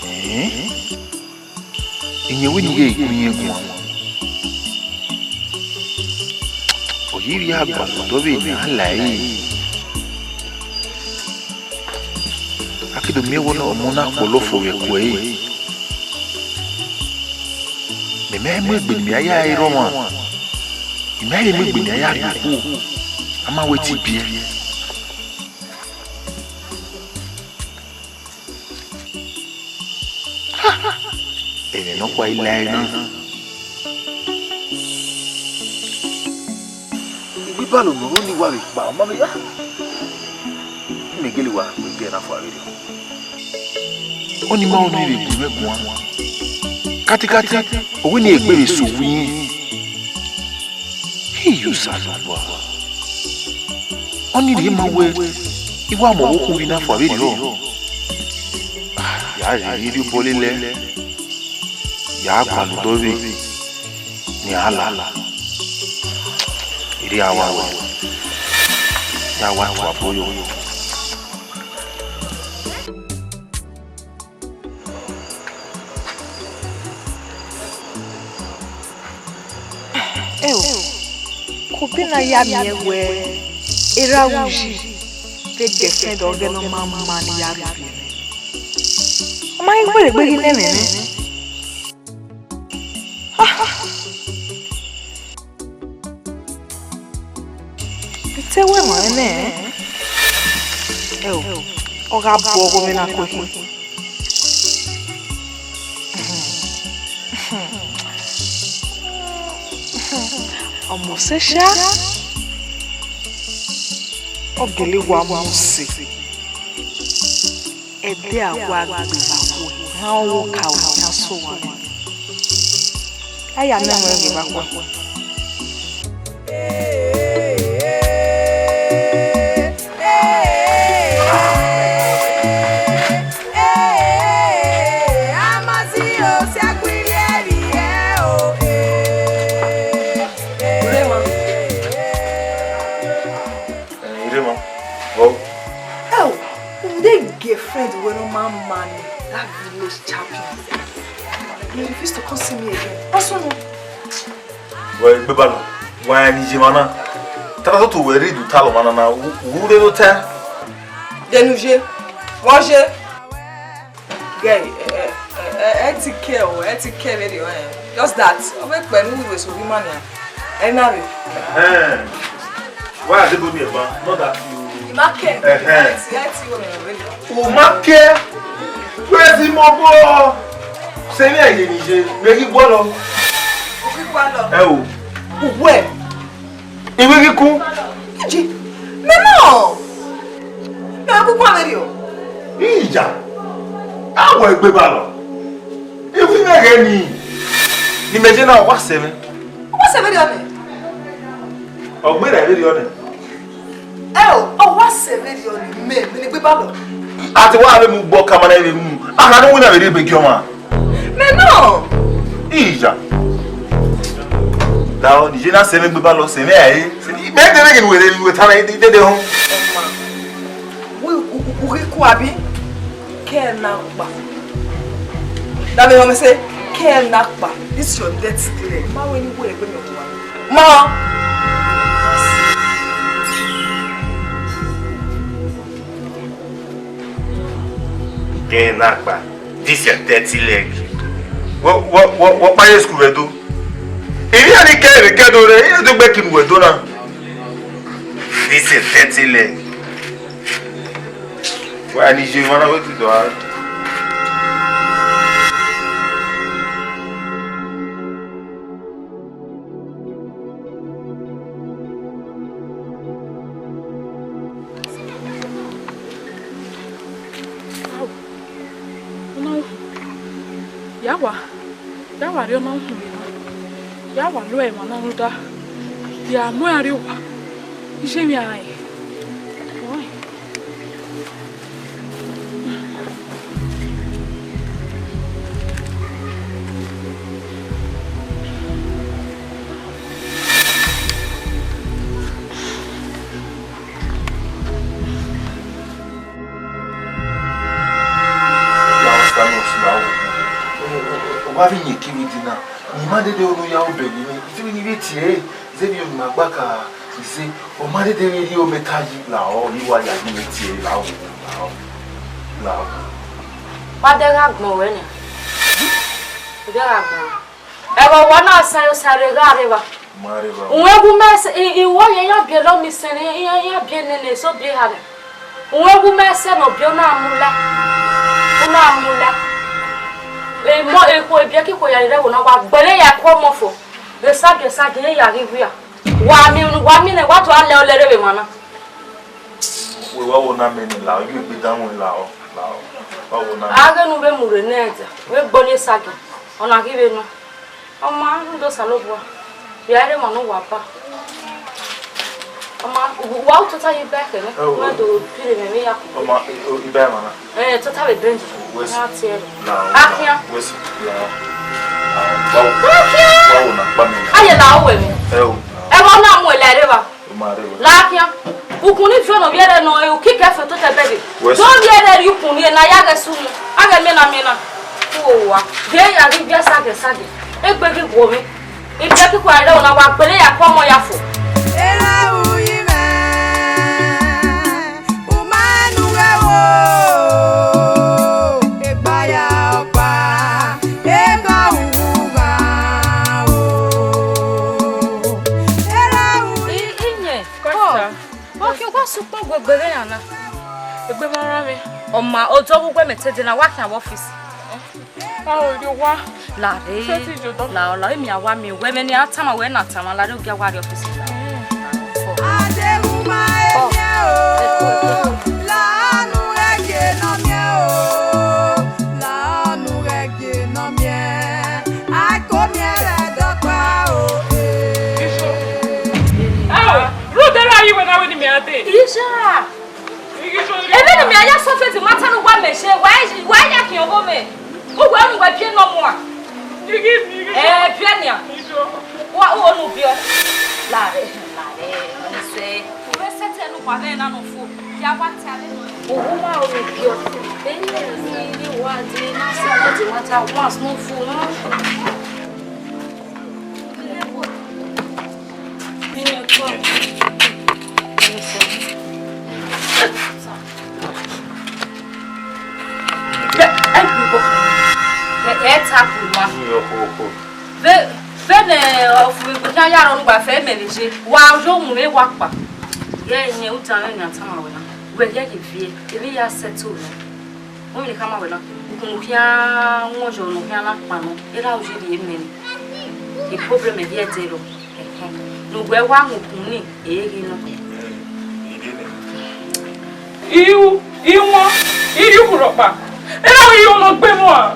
Ẹn? Iyẹn wẹ ne I ghe gu iyẹn guan. Ọ ye ivbi agba ọdọ vbe ne a la ẹre. A ke do miẹn wẹ ọmọ na kpọlọ fo vbe ẹko ẹre. Mẹ ma mu egbe ne a ya re ọmwa, I ma he mu egbe ne a ya rhie okhuo, a ma wẹ te ibiẹ. Ẹmwẹ nọkhua i la ẹre na. Igbibalo ne ọ rre ọnii wa vbe kpa, ọ ma vbe ya. Imẹ gele wa mu ẹgbẹe na fua vberriọ. Ọnii ma ọnii vbe gu mwẹ guan. Katikati, ọ wẹ ne egbe vbe so uwu irẹn. He, Osanobua. Ọnii rhie ma wẹ, I wa mu ọvbokhan vbe na fua vberriọ. Ah, ya rhie rhie obọ lele, ya gbalọ odọ vbe ne a la. Erriọ a wa wẹ, ya wa tua obọ yọ. Ẹo, ke obọ na ya miẹn wẹ erha uyi vbe girlfriend ọghe ne ọ ma ma ne I ya rhie ubiẹmwẹ. Ọ ma ghi werriegbe ghi nẹ mwẹ nẹ. Te wẹ emwa nẹ? Ẹo, ọ gha bu ọghọ mwẹ na kue khin. Ọmọ sẹ sha, ọ gele wa mu sẹ. Ẹdẹ a wa gbe vbe akhuẹ, iran ọghe okaro ne iran sẹ owa mwẹ. A ya miẹn mwẹ gbe vbe akhuẹ. Eh, Irema. Oh. Oh, the girlfriend when no man man that village champion. He refused to come see me again. That's all. Wẹ gbe ba lọ. Wa ni je mana. Tara to to wẹ ri du ta lọ mana na. U re no ta. Denu je. Wọ́n je. Guy, ẹ, ẹ, ẹ, ẹ ti kẹ o, ẹ ti kẹ vberriọ, ẹ. Just that, ọ vbe kpẹ ne uwu so ghi ma nian. Ẹ na rre. Ẹhẹn. Wa de bo ni ẹban, not that you. Ima kẹ. Ẹhẹn. Ẹ ti, ẹ ti wo ni vberriọ. U ma kẹ. Wẹ si mọ bọ. Sẹ vbe ẹre ni ye, mẹ ghi gualọ. U ghi gualọ. Ẹ o. Uwẹ. Iwẹ ghi kun. Eji, mẹ nọ. Mẹ kúkú vberriọ. Iya. Awẹ gbe ba lọ. Ifi mẹ ghẹ ni. Ni mẹ je na wa sẹ mwẹ. Wa sẹ vberriọ nẹ. Ọ gbe ra vberriọ nẹ. Ẹ o, ọ wa sẹ vberriọ nẹ, mẹ, mẹ ni gbe ba lọ. A te wa vbe mu gbọ ka ma na vbe mu. A na ni winna vbe rhie egbe gie ọmwa. Mẹ nọ. Iya. Da ọ, ni je na sẹ mwẹ gbe ba lọ, sẹ mwẹ a re. Mẹ dede ghe ne uwẹ dede, uwẹ ta na dede họn. Ọma, u, u, u, u ghi ku abi? Kẹ na kpa. Da mẹ họn mẹ sẹ, kẹ na kpa. This your dirty leg. Ma wẹ ni wẹ egbe mẹ wa. Ma. Kẹ na kpa. This your dirty leg. Wọ, wọ, wọ, wọ kpa ye school vbe do. Ivbi a ni kẹ vbe kẹ do re, iran do gbe kinu wẹ do na. This your dirty leg. Why ni je mana wetin do a? Ya wa, ya wa rrie ọna uhunmwu na, ya wa lo emwa na rhunmwuda, ya mu iran rrie owa, iye emwi a rẹn. Ọ ma vbe iyẹn kevbe idin na, ne ima dede unu ya obọ ẹre, I te vbe ne I vbe tie ẹre, zẹ vbe unu ma gba ka zẹ, ọ ma dede vbe rhie ometa yi la ọ, I wa ya ne I vbe tie ẹre la ọ, la ọ, la ọ. Wa dẹ gha gbọn wẹ nian. Wa dẹ gha gbọn wẹ. Ẹghẹ ọwa na sa yo sa rre gha rre evba. Ma rre evba. Uwẹ gu mẹ sẹ, I, I wọ yẹn, iran biẹ lọ mi sẹ ne, iran, iran biẹ nene, eso biẹ eha nẹ. Uwẹ gu mẹ sẹ ne ọ biẹ, u na mu la. U na mu la. Emọ, ekhuo, ebiẹkikhuo ya rre ẹvbo na, wa gbẹre ya ku ọmọ fo. Ghe sa, ghe sa, ghe ya ghi wia. Wa miẹn unu, wa miẹn nẹ, wa do a lẹ ọlẹre vbe emwa na. Wẹ wa wo na mẹ ni la, ọ, I ghi egbe danmwẹ la ọ, la ọ. Wa wo na mẹ. A ghe ne u vbe mu rre nẹ ẹdia, vbe gbe ọnii esagiẹn, ọna ghi vbe nọ. Ọ ma rhunmwuda Osanobua, vbe a rre emwa ne uwa ba. Ọ ma, wa ru tota ye iba ẹkhẹ nẹ, Ẹ o. Wẹ do pire mwẹ vbe ya ku. Ọ ma, i, o, iba ẹmwa na. Ẹ, tota vbe benji. Wẹ si. Na tie ẹre. La ọ, Akhian. Wẹ si, la ọ. La ọ. Wa wo, Akhian. Wa wo na kpa mẹ. Aye la ọ wẹ mẹ. Ẹ o. Ẹ wa na mu ẹla rre evba. Ọ ma rre evba. La khian. Ukun ni viọ nọ vbiẹ rẹ nọ, ukike ẹfe tota ẹbẹghe. Wẹ si. Do vbiẹ rẹ rhie ukun ni, ena ya ghẹ sunu. A ghẹ miẹn na miẹn na. Uwa. Ghe ya ghi via sagẹ sagẹ. Egbe ghi wọ mwẹ. Ibiẹkikhuo a rre ọna, wa gbele ya ku ọmọ ya fo. Erha ru yi mwẹ, u ma rẹn ne u ghẹ ro, egba ya ọkpa, egba ru gha ro. Erha ru yi. I, iyẹn. Kọsa. Ọ, okhian wa sẹ ukpọn gu egbe vbe iran na. Egbe ma rran mwẹ. Ọ ma, odọ vbe uwẹ mẹ te dee na, wa khian vbe ọfisi. A o rhie owa. Lare. Sẹtin ye odọ. La, la, emi a wa miẹn wẹ, vbene a tama wẹ na tama, lare ogia wa rrie ọfisi. Mm. Adehuma emiẹn o, la ọnu ẹgie nọ miẹn o, la ọnu ẹgie nọ miẹn, a ko miẹn rẹ dọkpa o, eh. Ẹ o, rhunmwuda erha yi wẹ na wẹ ne imẹ a dee. Isha. Ebe ne mẹ ya suffer the matter ne uwa mẹ ye, wa, wa ya khian ọghe mwẹ. Uwẹ unu wẹ biẹ nọ mua. Ẹ, biẹ nian. Wa, u unu biẹ. Lare, lare, ni sẹ. Uwẹ sẹtin ne uwa mwẹ na nọ fo. Ya wa ta mwẹ nọ. Uwu ma unu biẹ. Ẹ, ni, ni wa de na suffer the matter once nọ fo, huh? Vbene ọfumwegbe khian ya rrọọ ne uwa fẹ mẹ vbe ye, wa yo mu vbe wa kpa. Ghẹ iyẹn udan mwẹ ne a tama wẹ na, wẹ ghẹ ghi viẹ, emwi ya sẹtin ruẹ. Vbene I khama wẹ na, ukun ne u khian wọn yọ ne u khian na kpa nọ, erha u ye rhie mẹ ni. E problem ẹre ẹdẹrọ. Ẹhẹn. Ne uwẹ wa mu ukun ni, e ghi nọ. Iru, iwọn, iriukhu rhọkpa. Erha u iru ne ọ gbe emọ a.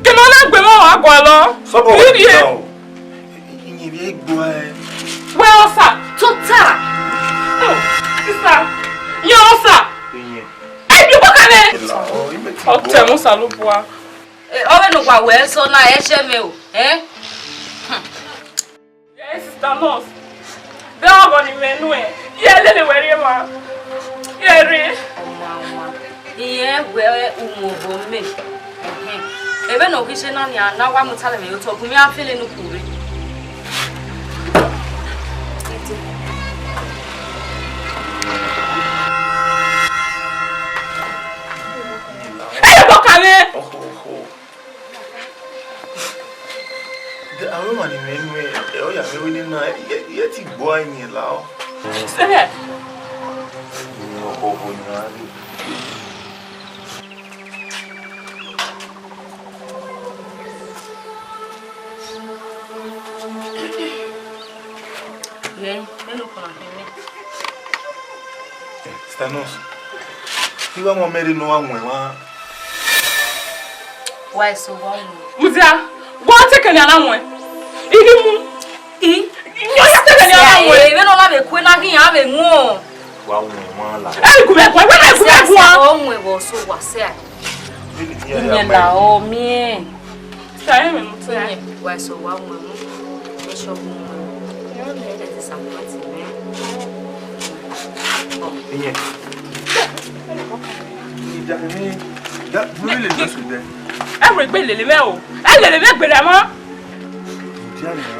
Kene ọ na gbe emọ a gualọ. Sọbọ. Iyẹn vbe gbo ẹ. Wẹ ọsa. Tota. Oh, sista. Yẹn ọsa. Iyẹn. Ẹ bi ọkọ kan nẹ. Ọ tẹ mu Osanobua. Ẹ, ọ vbe ne uwa wẹ ẹsọ na, ẹ shẹ mwẹ o, ẹ? Ẹ, sista nurse, vbe ọghọ ne imẹ nuẹn, I lele wẹ rrie emwa, I rre. Ọma, ọma, irẹn wẹ uwẹ obọ mẹ. Ẹhẹn. Vbene ọ ghi ye na nian, ne a wa mu talẹ mwẹ ye otọ, gu mwẹ a fele ne u khure. Ẹ, bọ ka mwẹ. De, aro ma ni mwẹ nuẹn, ẹ, ọ ya mwẹ wẹ nena, ẹ, ẹ ti gbo a yin la ọ. Sẹ. Ni ọkhọ ọkhọ ni a ri. Yẹ, ẹ lọ kọna fẹ mẹ. Stanus, I wa mọ mẹ rre ne ọ wa wọn wa. Wa eso wa mu. Mudia, wa te kene ana wọn. Igi mu. I. Yo ya te kene ana wọn. Ẹ, vbene ọ na vbe kue na ghi iran vbe wọn. Wa wọn wan la. Ẹ gu mẹ guan, wẹ na gu mẹ guan. Ọ wọn vbọ so wa sẹ. Iyẹn la ọ miẹn. Sa ẹ mẹ mu sẹ. Iyẹn wa eso wa wọn mu. Ẹ sọ wọn mu. Ẹ ti disappoint mẹ. Iyẹn. Ida ni da, mo lè lọ sùn bẹ. Ẹ wẹ egbe lele mẹ o. Ẹ lele mẹ gberra mọ.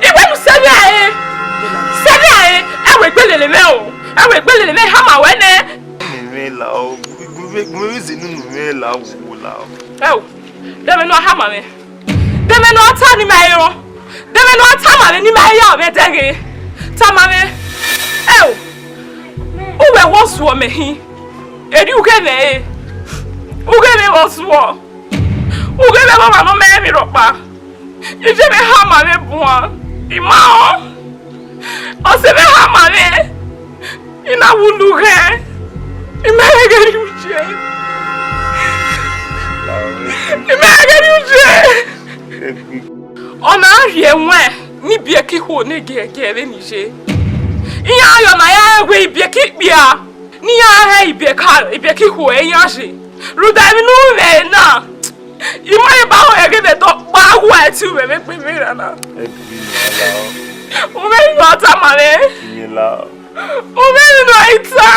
Iwẹ nu sẹvbe ẹre, sẹvbe ẹre, ẹ wẹ egbe lele mẹ o, ẹ wẹ egbe lele mẹ hama wẹ nẹ. Mẹ la o, mẹ zinu nu mẹ la wo la o. Ẹ o, dẹmwẹ ne ọ hama mwẹ, dẹmwẹ ne ọ ta ne ima he rọ, dẹmwẹ ne ọ ta ma mwẹ ne ima he ya mwẹ dẹghe, ta ma mwẹ. Ẹ o, uwẹ wọ suọ mẹ hin, erriọ ughe mwẹ re, ughe mwẹ vbọ suọ, ughe mwẹ vbe ọmwa ne ọ mẹ rẹn emwi rhọkpa. Iye mwẹ hama mwẹ buan, I ma rẹn. Ọse mwẹ hama mwẹ, I na wu unu ghẹ, I ma rẹn ghe rrie uye, I ma rẹn ghe rrie uye. Ọ na rhie ẹwaẹn ne ibiẹka ikhuo ne giẹgiẹ vbene I ye. Iran rhie ọna ya rẹn wẹ ibiẹka ikpia ne iran rẹn ibiẹka, ibiẹka ikhuo iran ye. Rhunmwuda emwi ne u mwẹ na, I ma rẹn ba ho ẹghẹ ne ẹdẹ ọkpa wa ẹtin u mwẹ vbe egbe mwẹ ra na. Ẹ gbe iyẹn la o. U mwẹ emwi ne ọ ta ma mwẹ. Iyẹn la o. U mwẹ emwi ne ọ i ta.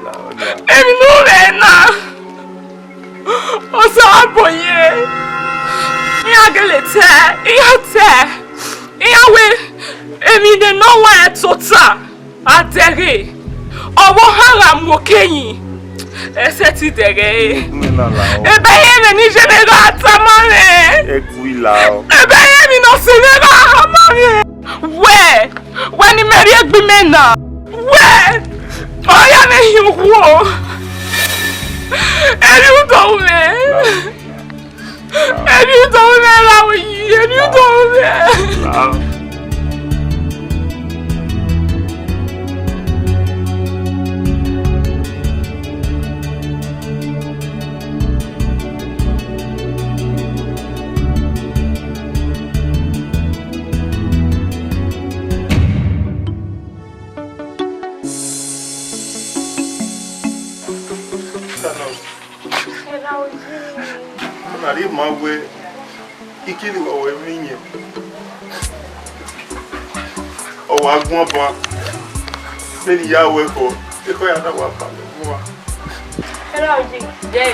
La o, la. Emwi ne u mwẹ na. Osanobua ye. Iran gele te, iran te. Iran wẹ emwi ne nọ wa tota. A dẹghe, ọvbokhan gha mu oke yi, ẹ sẹtin dẹghe ẹre. Ebe ẹre vbene iye mwẹ gha ta ma mwẹ. Ebe ẹre emwi ne ọse mwẹ gha ha ma mwẹ. Wẹ, wẹ ne imẹ rhie egbe imẹ na. Wẹ, ọ ya mwẹ hin okhuo. Erriọ u do ru mwẹ. Erriọ u do ru mwẹ, la oyi, erriọ u do ru mwẹ. Ọ na rhie ma wẹ, I kiri vbe ọvbokhan mwẹ iyẹn, ọ wa guan ban, vbene I ya ru ẹkhọ, ekhọe ya na wa ba mẹ guan. Erha oyi, dẹ,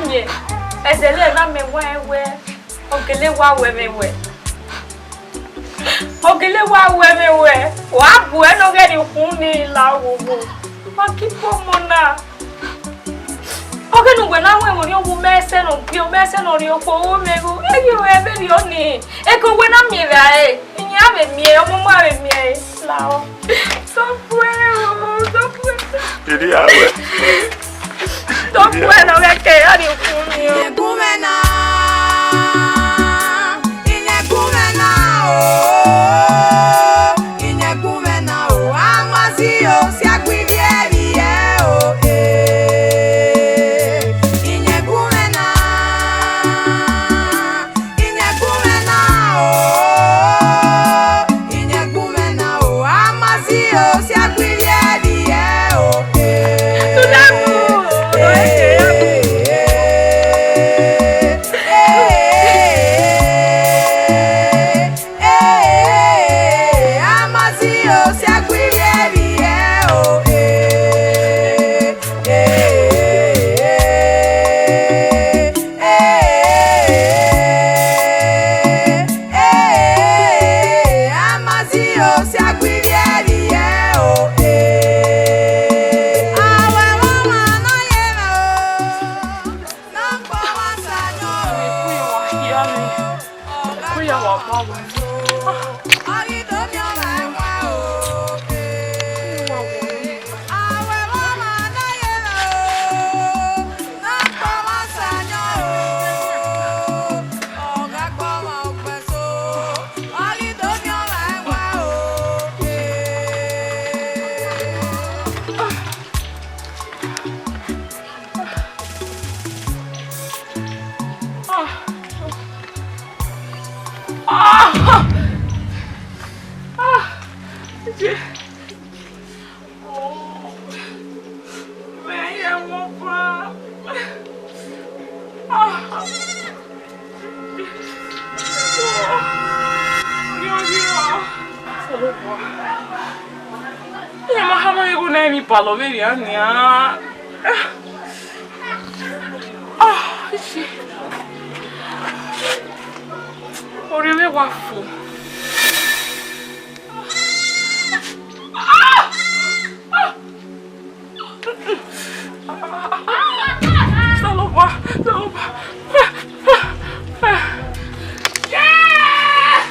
iyẹn, ẹdẹlẹ na mẹ wa ẹn wẹ, ọ gele wa ru ẹmwẹ wẹ. Ọ gele wa ru ẹmwẹ wẹ, wa bu ẹre ne ọ ghẹ rhie ukhunmwu ni la owowo. Wa ke ikpọ ọmọ na. Ọ ghe ne uwẹ na ru ẹmwẹ orhiọn, wu mẹ ẹsẹ ne ọ gie, mẹ ẹsẹ ne ọ rhie okhuo, ru mẹ igho. Ẹ ghi ru ẹmwẹ rriọ ni. Eke uwẹ na miẹn vbe ẹre, iyẹn a vbe miẹn, ọmọ ọmọ a vbe miẹn ẹre. Lao. Sọkue o, sọkue. Dede a wẹ. Sọkue ne ọ ghẹ ke, a rhie ukhunmwu ni o. Iyẹn gu mwẹ na, iyẹn gu mwẹ na o, iyẹn gu mwẹ na o, a ma si o, si a gui vbiẹ vbiẹ o, eh. Iyẹn gu mwẹ na, iyẹn gu mwẹ na o, iyẹn gu mwẹ na o, a ma si o, si a gui vbiẹ vbiẹ o, eh. Tulamu. Eh, eh, eh, eh, eh, eh, a ma si o, si a gui vbiẹ vbiẹ o, eh, eh, eh, eh, eh, a ma si o, si a gui vbiẹ vbiẹ o, eh. Awe, ọmwa nọ ye mwẹ o, nọ kpọ wa sa yọ o. Ah! Ah! Je- Oh, mẹ ye wọ ba. Ah. Yo, yo. Iran ma khama igho na emwi palọ vberriọ nian. Ah, shit. Orhiọn mwẹ wa fo. Ah! Ah! Osanobua, Osanobua. Ah! Yeah!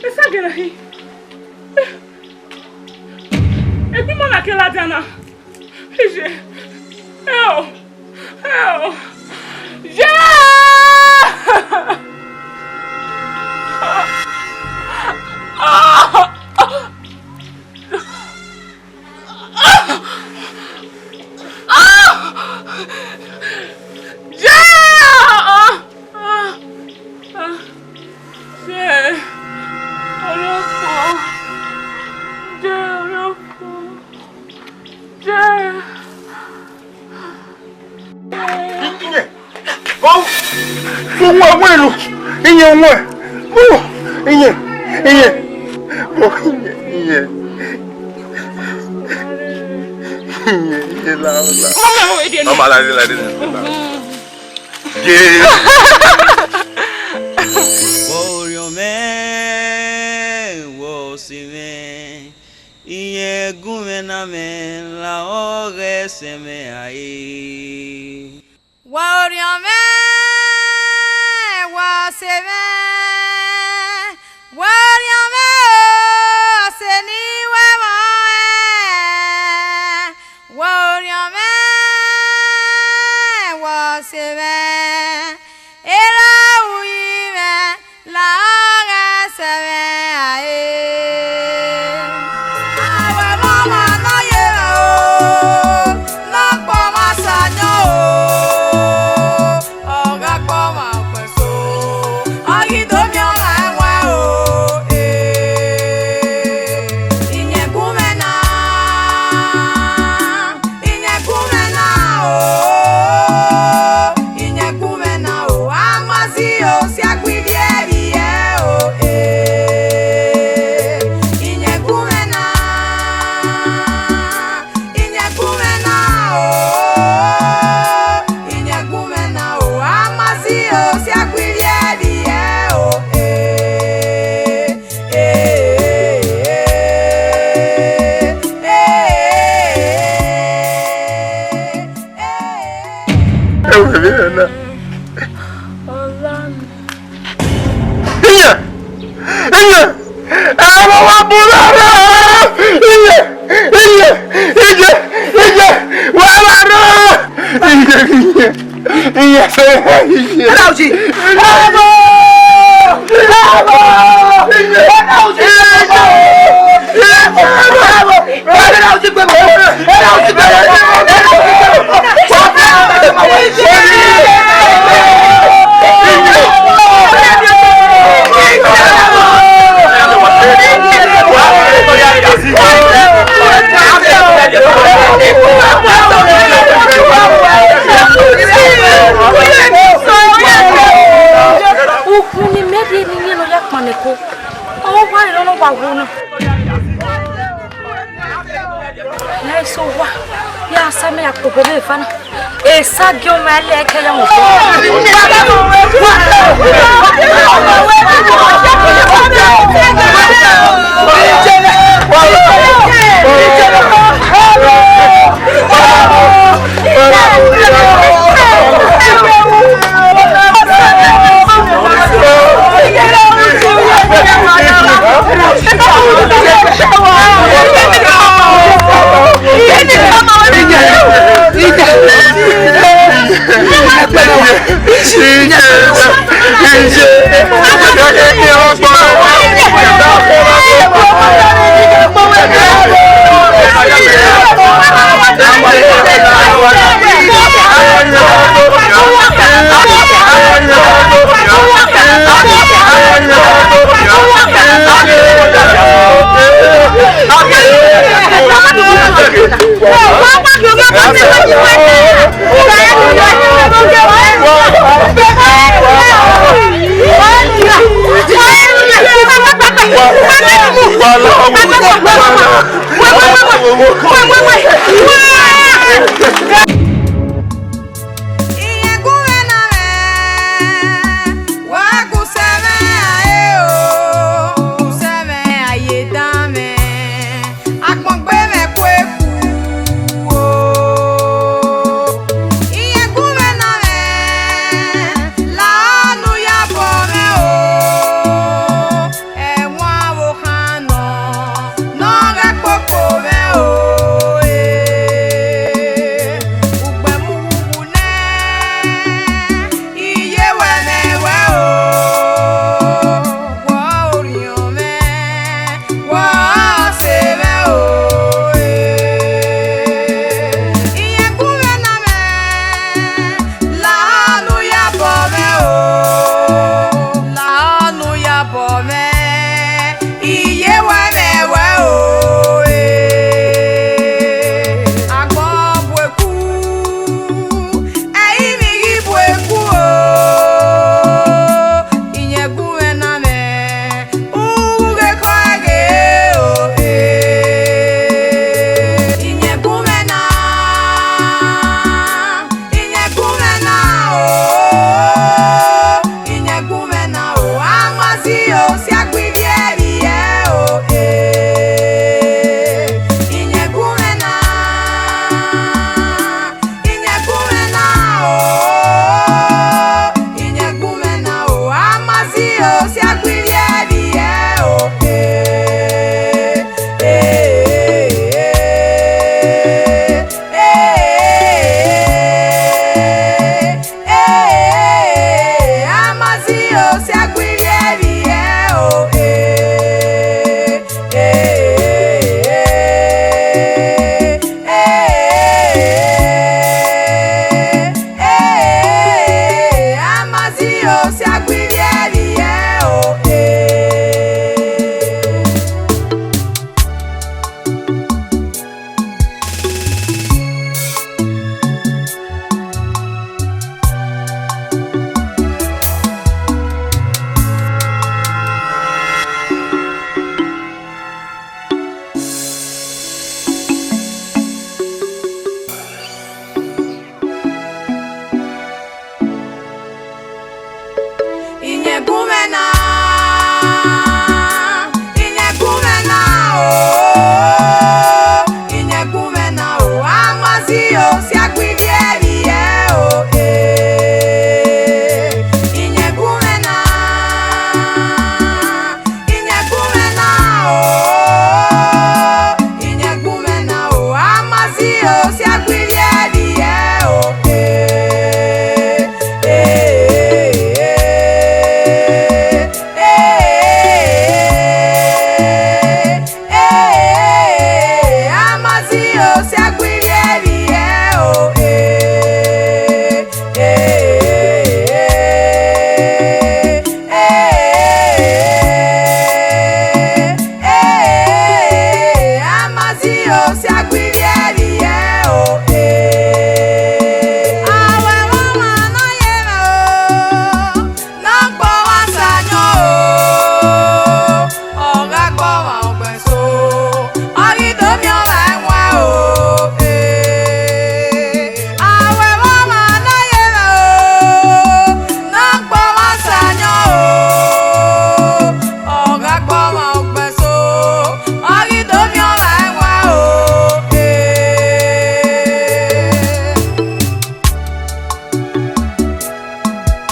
Esa gẹrẹ hi. Egbima na ke ladian na. Iye. Eo. Eo. Iye! Iye! Iye! Orhiọn fo. Iye, orhiọn fo. Iye! Iye! Oh! Mo wẹ wẹ lu! Iye wẹ! Oh! Iye! Iye! Oh! Iye! Iye! Iye! Iye! La, la. Mama, oh, Ede. Mama, like this, like this. Iye! Orhiọn mwẹ, wẹ ọse mwẹ. Iye gu mwẹ na, mwẹ la ọghe ẹsẹ mwẹ rae. Wẹ orhiọn mwẹ, wẹ ọse mwẹ, wẹ orhiọn mwẹ o, ọse ne I wẹ mwẹ ọnrẹn. Wẹ orhiọn mwẹ, wẹ ọse mwẹ, erha uyi mwẹ, la ọghe ẹsẹ mwẹ rae. Avbe ọmwa ne ọ ye mwẹ o, ne ọ kpọ ọmwa sa ayọn o, ọ gha kpọ ọmwa okpẹn so, ọ ghi do miẹn ọmwa ẹwaẹn o, eh. Iyẹn gu mwẹ na. Iyẹn gu mwẹ na o, iyẹn gu mwẹ na o, a ma si o, si a gui rhie vbiẹ o, eh. Iyẹn gu mwẹ na, iyẹn gu mwẹ na o, iyẹn gu mwẹ na o, a ma si o, si a gui rhie vbiẹ o, eh. Ẹ wẹ vbe rẹ na. Ọla mi. Iye! Iye! Ẹ wọ wa bu rara! Iye! Iye! Iye! Iye! Wa rara! Iye! Iye! Iye, se, iye. Ẹna uji. Ẹbọ! Ẹbọ! Ẹna uji. Ẹbọ! Ẹbọ! Ẹna uji gbẹbọ. Ẹna uji gbẹbọ. Ugbẹn ne imẹ rhie ne I yẹn ne ọ ya kpannẹ ẹko, ọ wa rre ne ọ wa wo na. Ya eso wa, ya sa mẹ ya kpobọ vbe eva na. Esa gie ọmwa ẹlẹ ẹkẹ ya mu.